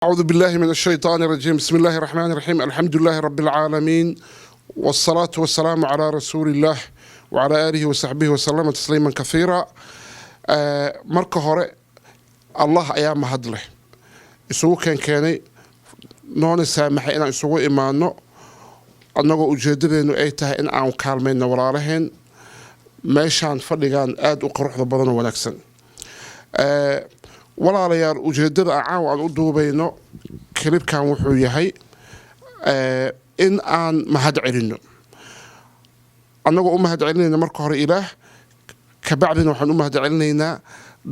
أعوذ بالله من الشيطان الرجيم. بسم الله الرحمن الرحيم. الحمد لله رب العالمين، والصلاة والسلام على رسول الله وعلى آله وصحبه وسلم تسليما كثيرا. Marka hore Allah ayaa mahad leh isugu keenkeenay, noona saamaxay inaan isugu imaano, annagoo ujeedadeenu ay tahay in aan kaalmayno walaalaheen meeshaan fadhigaan aada u quruxda badan oo wanaagsan. Walaalayaal, ujeedada aan caawa aan u duubayno clipkan wuxuu yahay in aan mahad celinno, annagoo u mahad celinayna marka hore Ilaah, kabacdina waxaan u mahad celinaynaa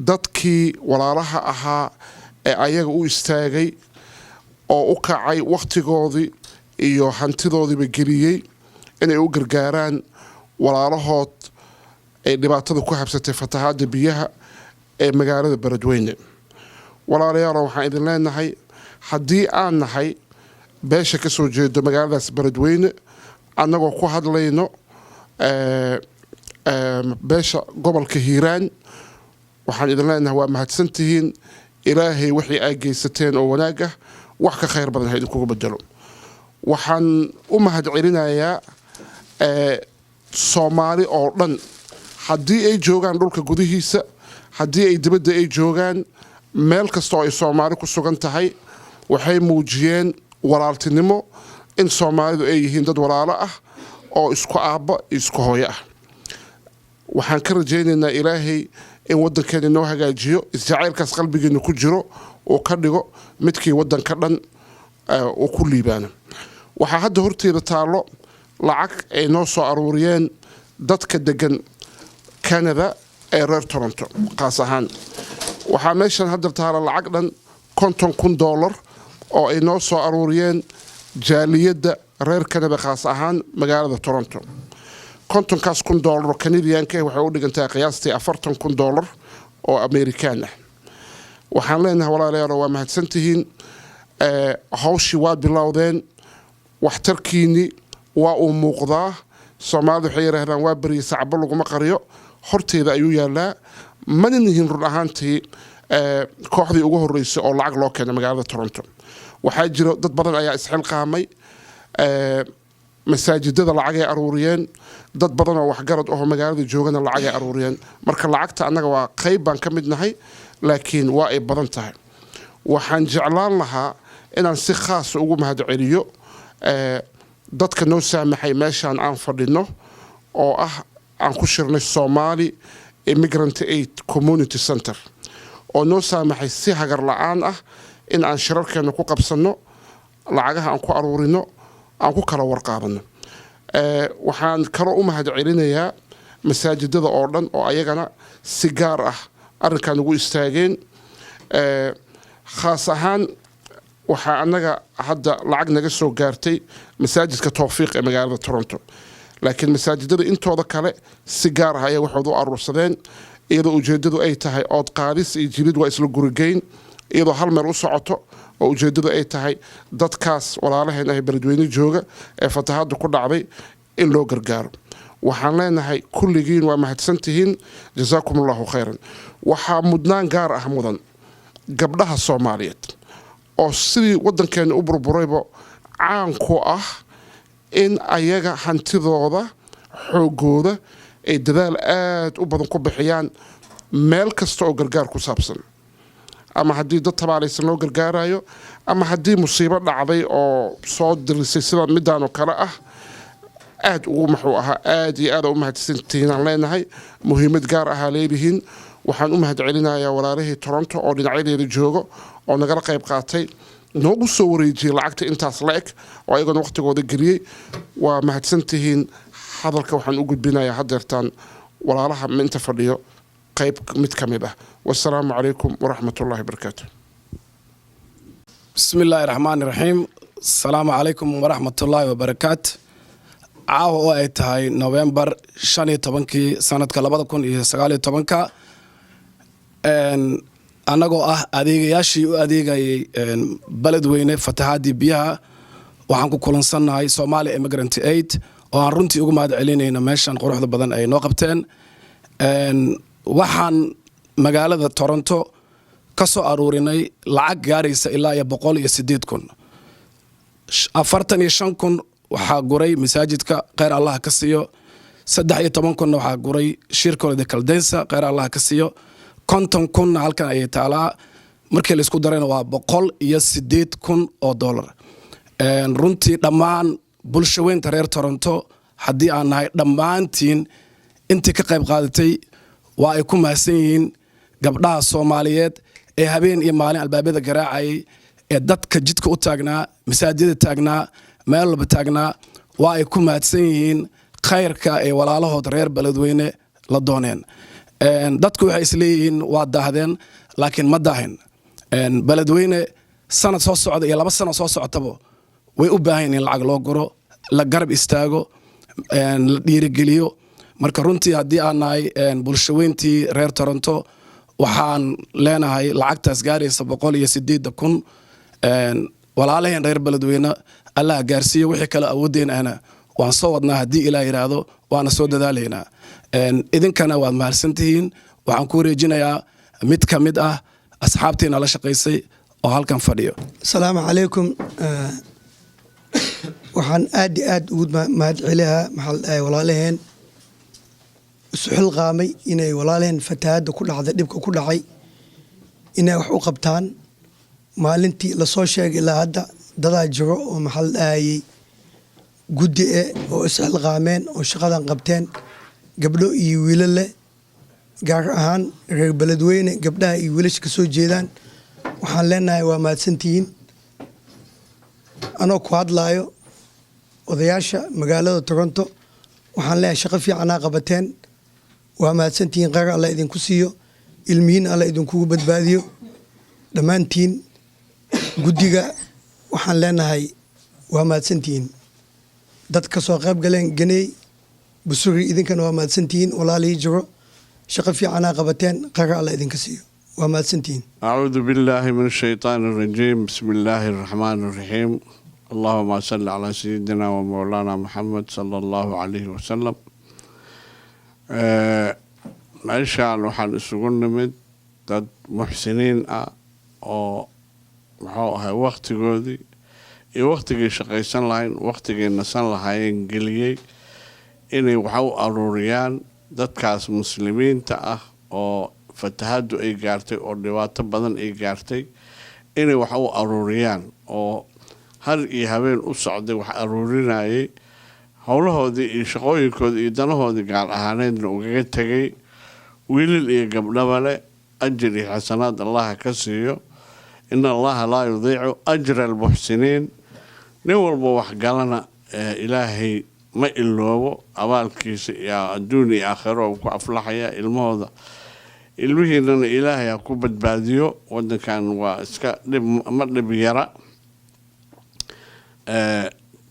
dadkii walaalaha ahaa ee ayaga u istaagay oo u kacay, wakhtigoodii iyo hantidoodiiba geliyey inay u gargaaraan walaalahood ay dhibaatada ku habsatay fatahaada biyaha ee magaalada Beledweyne. Walaalayaalo, waxaan idin leenahay, haddii aan nahay beesha ka soo jeedo magaaladaas Beledweyne, annagoo ku hadlayno beesha gobolka Hiiraan, waxaan idin leenahay waa mahadsantihiin. Ilaahay wixii aa geysateen oo wanaag ah wax ka khayr badan ha idinkugu bedelo. Waxaan u mahad celinayaa Soomaali oo dhan, haddii ay joogaan dhulka gudihiisa, haddii ay dibadda ay joogaan, meel kasta oo ay Soomaali ku sugan tahay. Waxay muujiyeen walaaltinimo, in Soomaalidu ay yihiin dad walaalo ah oo isku aabba iyo isku hooyo ah. Waxaan ka rajaynaynaa Ilaahay in waddankeena noo hagaajiyo, isjacaylkaas qalbigeena ku jiro uu ka dhigo midkii waddanka dhan uu ku liibaano. Waxaa hadda horteeda taallo lacag ay noo soo aruuriyeen dadka degan Canada ee reer Toronto qaas ahaan. Waxaa meeshan hadda taala lacag dhan $50,000 oo ay noo soo aruuriyeen jaaliyadda reer Canada, khaas ahaan magaalada Toronto. $50,000 oo Canadianka ah waxay u dhigantahay qiyaastii $40,000 oo Amerikaan ah. Waxaan leenahay, walaalayaal, waa mahadsantihiin. Hawshii waad bilowdeen, waxtarkiinni waa uu muuqdaa. Soomaalida waxay yidhaahdaan, "Waa beriya sacbo laguma qariyo." Horteeda ayuu yaalaa. Mana nihin run ahaantii kooxdii ugu horreysay oo lacag loo keenay magaalada Toronto. Waxaa jira dad badan ayaa isxilqaamay. Masaajidada lacagay aruuriyeen, dad badan oo waxgarad ahoo magaalada joogana lacagay aruuriyeen. Marka lacagta annaga waa qayb baan ka mid nahay, laakiin waa ay badan tahay. Waxaan jeclaan lahaa inaan si khaasa ugu mahadceliyo dadka noo saamaxay meeshaan aan fadhino oo ah aan ku shirnay, Somali Immigrant Aid Community Center, oo noo saamaxay si hagar la-aan ah in aan shirarkeena ku qabsanno, lacagaha aan ku aruurino, aan ku kala warqaadano. Waxaan kaloo u mahad celinayaa masaajidada oo dhan oo ayagana si gaar ah arrinkan ugu istaageen. Khaas ahaan waxaa annaga hadda lacag naga soo gaartay masaajidka Towfiiq ee magaalada Toronto, laakiin masaajidada intooda kale si gaar ah ayay waxooda u aruursadeen, iyadoo ujeedadu ay tahay ood qaadis iyo jilid waa isla gurigeyn, iyadoo hal meel u socoto oo ujeedadu ay tahay dadkaas walaalaheen ah Beledweyne jooga ee fatahaadda ku dhacday in loo gargaaro. Waxaan leenahay, kulligiin waa mahadsantihiin, jasaakum Allahu khayran. Waxaa mudnaan gaar ah mudan gabdhaha Soomaaliyeed oo sidii waddankeena u burburayba caan ku ah in ayaga hantidooda, xoogooda ay dadaal aada u badan ku bixiyaan meel kasta oo gargaar ku saabsan, ama haddii dad tabaalaysan loo gargaarayo, ama haddii musiibo dhacday oo soo dirisay sida midaan oo kale ah. Aad ugu maxuu ahaa, aad iyo aad u mahadsantihiin aan leenahay. Muhiimad gaar ahaa leedihiin. Waxaan u mahad celinayaa walaalihii Toronto oo dhinacyadeeda joogo oo nagala qayb qaatay, noogu soo wareejiyey lacagta intaas la eg oo ayagona waqtigooda geliyey. Waa mahadsantihiin. Hadalka waxaan u gudbinayaa haddeertaan walaalaha inta fadhiyo qayb mid ka mid ah. Wasalaamu calaykum waraxmatullahi wabarakaatu. Bismi illaahi raxmaani raxiim. Asalaamu calaykum waraxmatullaahi wabarakaat. Caawa oo ay tahay Novembar 15-kii sanadka 2019-ka, annagoo ah adeegayaashii u adeegayay Beledweyne fatahaadii biyaha, waxaan ku kulansannahay Somalia Immigrant Aid oo aan runtii ugu mahad celinayno meeshan quruxda badan ay noo qabteen. Waxaan magaalada Toronto Ka soo aruurinay lacag gaaraysa ilaa iyo 108,000. 45,000 waxaa guray masaajidka, kheyr Allah ka siiyo. 13,000-na waxaa guray Circolo de Caldense, kheyr Allah ka siiyo. 50,000-na halkan ayay taalaa. Markii laisku darayna waa 108,000 oo dollar. Runtii dhammaan bulshaweynta reer Toronto haddii aan nahay, dhammaantiin intii ka qayb qaadatay waa ay ku mahadsan yihiin. Gabdhaha Soomaaliyeed ee habeen iyo maalin albaabyada garaacayay, ee dadka jidka u taagnaa, masaajida taagnaa, meel walba taagnaa, waa ay ku mahadsan yihiin khayrka ay walaalahood reer Beledweyne la dooneen. Dadku waxay isleeyihiin waa daahdeen, laakiin ma daahin. Beledweyne sanad soo socda iyo 2 sano soo socotaba way u baahan in lacag loo guro, la garab istaago, la dhiirigeliyo. Marka runtii haddii aan nahay bulshaweyntii reer Toronto, waxaan leenahay lacagtaas gaaraysa 108,000 walaalaheen reer Beledweyne Allah gaarsiiyo. Wixii kale awoodeen ahna waan soo wadnaa haddii Ilaah yidhaahdo, waana soo dadaalaynaa. Idinkana waad mahadsantihiin. Waxaan ku wareejinayaa mid ka mid ah asxaabtiina la shaqaysay oo halkan fadhiyo. Asalaamu calaykum. Waxaan aad iyo aad ugu mahad celihaa, maxaa la dhahay, walaalaheen isu xilqaamay inay walaalaheen fatahaadda ku dhacday, dhibka ku dhacay, inay wax u qabtaan. Maalintii lasoo sheegay ilaa hadda dadaa jiro oo, maxaa la dhahayey, guddi e oo isxilqaameen oo shaqadan qabteen, gabdho iyo wiilal leh, gaar ahaan reer Beledweyne, gabdhaha iyo wiilasha ka soo jeedaan. Waxaan leenahay waa mahadsantihiin. Anoo ku hadlaayo odayaasha magaalada Toronto, waxaan leeyahay shaqo fiicanaa qabateen, waa mahadsantihiin. Kheyr Alla idinku siiyo, ilmihiin Alla idinkugu badbaadiyo. Dhammaantiin guddiga waxaan leenahay waa mahadsantihiin. Dad ka soo qayb galeen, Ganey, Busuri, idinkana waa mahadsantihiin. Walaalihii jiro, shaqo fiicanaa qabateen, kheyr Alla idinka siiyo, waa mahadsantihiin. أعوذ بالله من الشيطان الرجيم. بسم الله الرحمن الرحيم. اللهم صل على سيدنا ومولانا محمد صلى الله عليه وسلم. Meeshaan waxaan isugu nimid dad muxsiniin ah oo, muxuu ahay, waktigoodii iyo waktigii shaqaysan lahayn, waktigii nasan lahaayeen geliyey inay wax u aruuriyaan dadkaas muslimiinta ah oo fatahaddu ay gaartay oo dhibaato badan ay gaartay, inay wax u aruuriyaan, oo har iyo habeen u socday, wax aruurinayay, howlahoodii iyo shaqooyinkoodii iyo danahoodii gaar ahaaneedna ugaga tegay, wiilal iyo gabdhaba le. Ajir iyo xasanaad Allaha ka siiyo. إن الله لا يضيع أجر المحسنين. Nin walba wax galana Ilaahay ma iloobo abaalkiisa iyo adduun iyo aakhiro uu ku aflaxaya. Ilmahooda, ilmihiinana Ilaahay ha ku badbaadiyo. Wadankan waa iska dhib, ma dhib yara.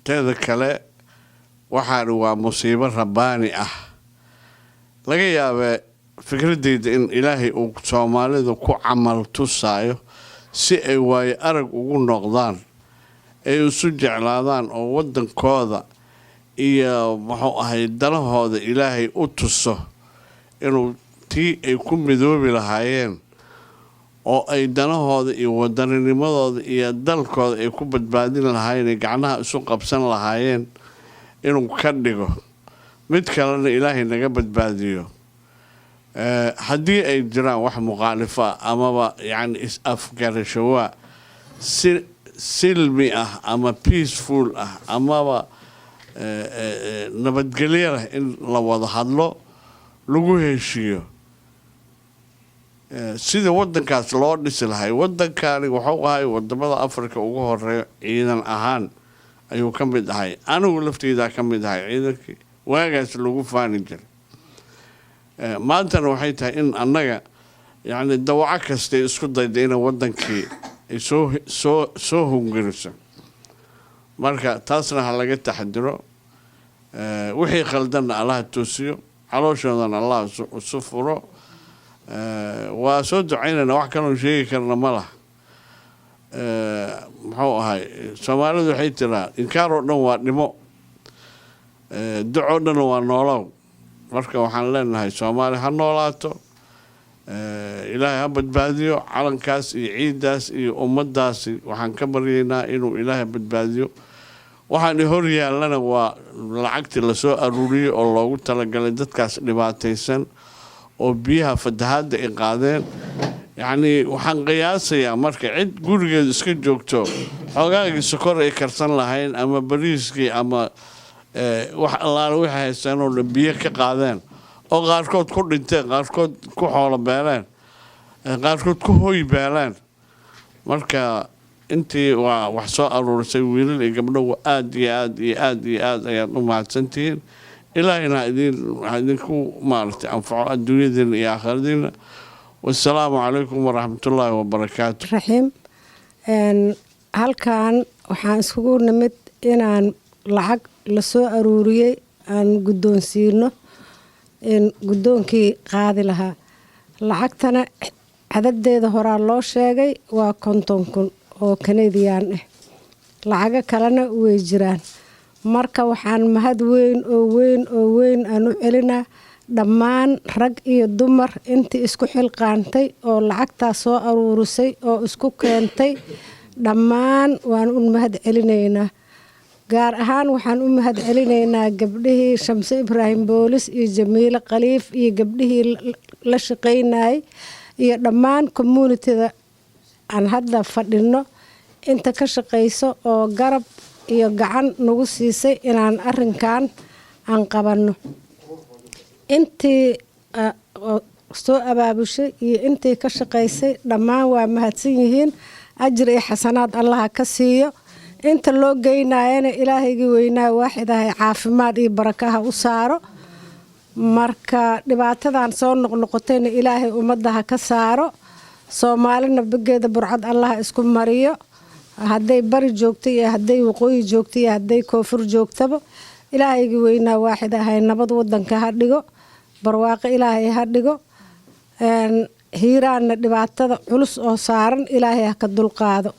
Teeda kale, waxaani waa musiibo rabbaani ah. Laga yaabee fikradeyda in Ilaahay uu Soomaalida ku camal tusaayo si ay waayo arag ugu noqdaan, ay isu jeclaadaan oo wadankooda iyo, muxuu ahay, danahooda Ilaahay u tuso, inuu tii ay ku midoobi lahaayeen oo ay danahooda iyo wadaninimadooda iyo dalkooda ay ku badbaadin lahaayeen, ay gacnaha isu qabsan lahaayeen, inuu ka dhigo. Mid kalena Ilaahay naga badbaadiyo. Haddii ay jiraan wax mukhaalifo ah amaba yacni is-afgarashowaa, si silmi ah ama peaceful ah amaba nabadgelyo leh in la wada hadlo, lagu heshiiyo sida wadankaas loo dhisi lahay. Wadankani wuxuu ahay wadamada Africa ugu horeeyo ciidan ahaan ayuu ka mid ahay. Anigu lafteydaa ka mid ahay ciidankii waagaas lagu faani jiray. Maantana waxay tahay in annaga yacni dawaco kastay isku dayda inay wadankii ay soo hunguriso. Marka taasna ha laga taxadiro. Wixii khaldanna Allaha toosiyo, calooshoodana Allah isu furo. Waa soo ducaynayna, wax kaloon sheegi karna ma laha. Muxuu ahay, Soomaalidu waxay tiraa inkaar oo dhan waa dhimo, ducoo dhan waa noolow. Marka waxaan leenahay Soomaali ha noolaato. Ilaahay ha badbaadiyo calankaas iyo ciiddaas iyo ummaddaasi. Waxaan ka baryaynaa inuu Ilaahay badbaadiyo. Waxaan hor yaallana waa lacagtii lasoo aruuriyey oo loogu talagalay dadkaas dhibaataysan oo biyaha fatahaadda ay qaadeen. Yacnii, waxaan qiyaasayaa marka cid gurigeedu iska joogto, xoogaagii sokor ay karsan lahayn ama bariiskii ama wax allaale wixii haysteen oo dhan biyo ka qaadeen, oo qaarkood ku dhinteen, qaarkood ku xoolo beeleen, qaarkood ku hoy beeleen. Marka intii waa wax soo aruurisay, wiilal iyo gabdho, waa aada iyo aada iyo aada iyo aada ayaad u mahadsantihiin. Ilaahayna ha idinku maaragtay anfaco adduunyadiina iyo aakhiradiina. Wasalaamu calaykum waraxmatullaahi wabarakaatu. Raxiim. Halkan waxaan iskugu nimid inaan lacag lasoo aruuriyey aan guddoonsiino guddoonkii qaadi lahaa. Lacagtana cadadeeda horaa loo sheegay, waa 50,000 oo Canadian ah. Lacago kalena way jiraan. Marka waxaan mahad weyn oo weyn oo weyn aan u celinaa dhammaan rag iyo dumar intii isku xilqaantay oo lacagtaas soo aruurisay oo isku keentay. Dhammaan waan u mahad celinaynaa. Gaar ahaan waxaan u mahad celinaynaa gabdhihii Shamse Ibraahim Boolis iyo Jamiile Khaliif iyo gabdhihii la shaqaynayay iyo dhammaan community-da aan hadda fadhino inta ka shaqayso oo garab iyo gacan nagu siisay inaan arinkan aan qabanno. Intii soo abaabushay iyo intii ka shaqaysay dhammaan waa mahadsan yihiin. Ajir iyo xasanaad Allaha ka siiyo. Inta loo geynayana Ilaahaygii weynaa waaxidahay caafimaad iyo barakaha u saaro. Marka dhibaatadan soo noqnoqotayna Ilaahay ummadda ha ka saaro. Soomaalina begeeda burcad Allaha isku mariyo, hadday bari joogto iyo hadday waqooyi joogto iyo hadday koonfur joogtaba. Ilaahaygii weynaa waaxid ahay nabad wadanka ha dhigo, barwaaqo Ilaahay ha dhigo. Hiiraanna dhibaatada culus oo saaran Ilaahay ha ka dulqaado.